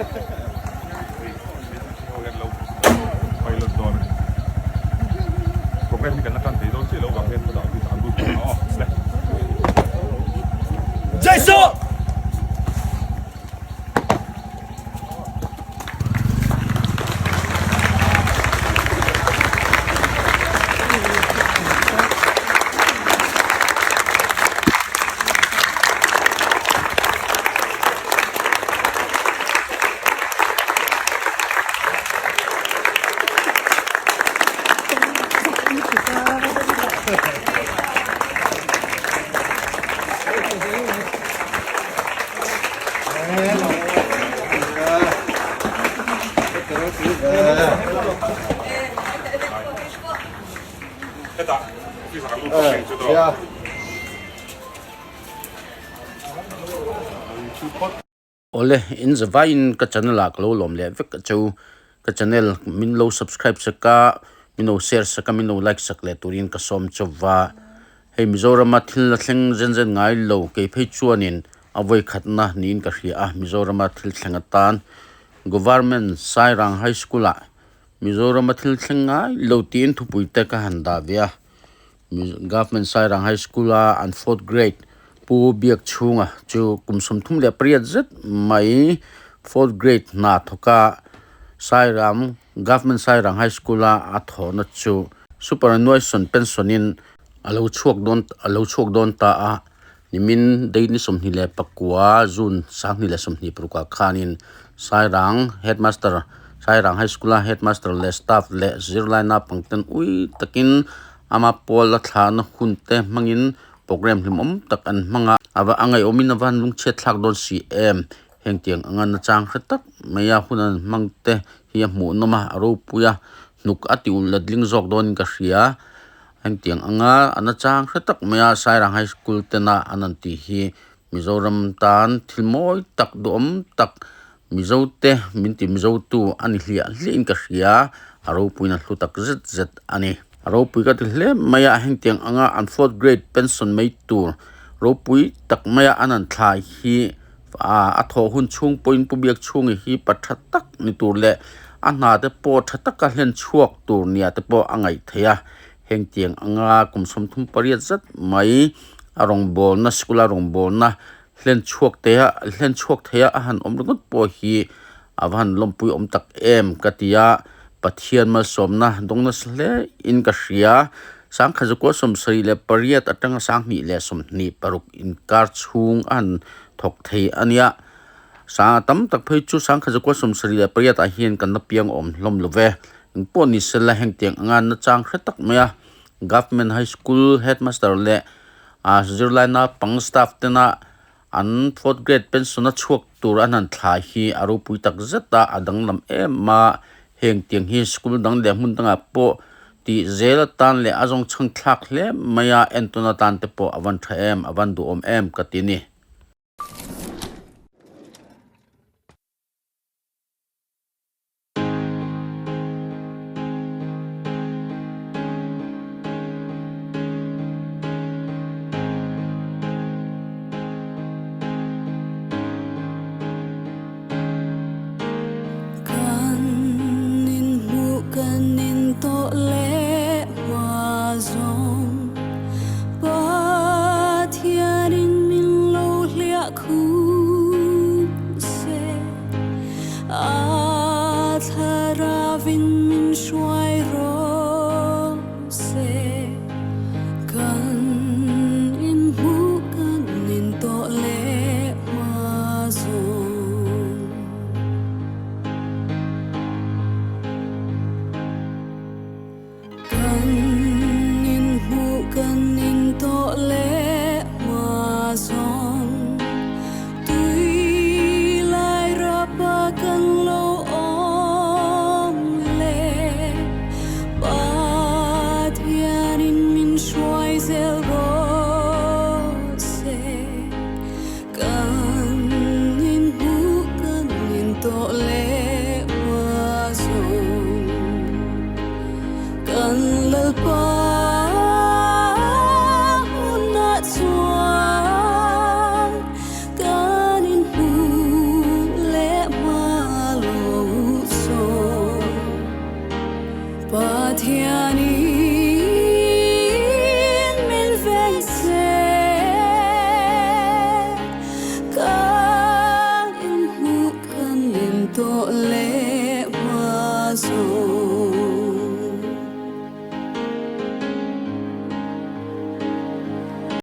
Pilot dawn a ni. Program hi kan la tan thei dawn chiah lo vang hian khawtah office ah an lut tawh ang a aw. Le. Jaisu! Hetah office ah kan lut tawh ang chu tawh. Awle, in zavaiin ka channel ah ka lo lawm leh vek a cheu. Ka channel min lo subscribe sak a, min lo share sak a, min lo like sak leh turin ka sawm chauh va. Hei Mizorama thil la thleng zen zen ngai lo kei phei chuanin a vawi khatna niin ka hria a, Mizorama thil thleng atan Government Sairang High School ah Mizorama thil thleng ngai lo tiin thupui te ka han dah ve a. Government Sairang High School a an fourth grade Pu Biakchhunga chu kum 38 zet mai fourth grade hna thawk a Sairang Government Sairang High School a a thawhna chu superannuation pension in a lo chhuak dawn a lo chhuak dawn ta a nimin date ni 29 June 2026 ah khanin Sairang headmaster Sairang High School a headmaster leh staff leh zirlai naupangten ui takin ama pawl a thlahna hun te hmangin program hlimawm tak an hmang a ava a ngaihawmin ava han lungchhiat thlak dawn si em heng tiang anga nachang hre tak mai a hun an hmang te hi a hmuh nawm a a ropui a hnuk a ti ulh letling zawk dawnin ka hria heng tiang anga a nachang hre tak mai a Sairang High School tena an an tih hi Mizoram tan thil mawi tak duhawm tak Mizo te min ti Mizo tu a ni hliah hliah in ka hria a ropuiin a hlu tak zet zet a ni. A ropui ka ti hle mai a hengtiang anga an fourth grade pension mai tur ropui tak maia an han thla hi a thawh hun chhung pawhin pu biak chhungi hi pa tha tak ni tur leh a hna te pawh tha taka hlen chhuak tur nia te pawh a ngaih theih a hengtiang anga kum 38 zet mai a rawngbawlna sikula rawngbawlna hlen chhuak te a hlen chhuak thei a a han awm ringawt pawh hi a va han lawmpui awm tak em ka ti a Pathian malsawmna dawng nasa hle in ka hria 1978 atanga 2026 inkar chhung a han thawk thei a nia sang tam tak phei chu 1978 ah hian kan la piang awm hlawm lo ve engpawh ni sela hengtiang anga nachang hre tak mai a government high school headmaster leh ah zirlai naupang staff tena an fourth grade pension a chhuak tur an han thla hi a ropui tak zet a a danglam em a heng tiang hi school dang leh hmun dangah pawh tih zel atan leh a zawng chhang thlak hle mai a entawn atan te pawh a van tha em a van duhawm em ka ti a ni. Kan inhmuh kan intawh leh hma zawng Pathianin min lo. lo.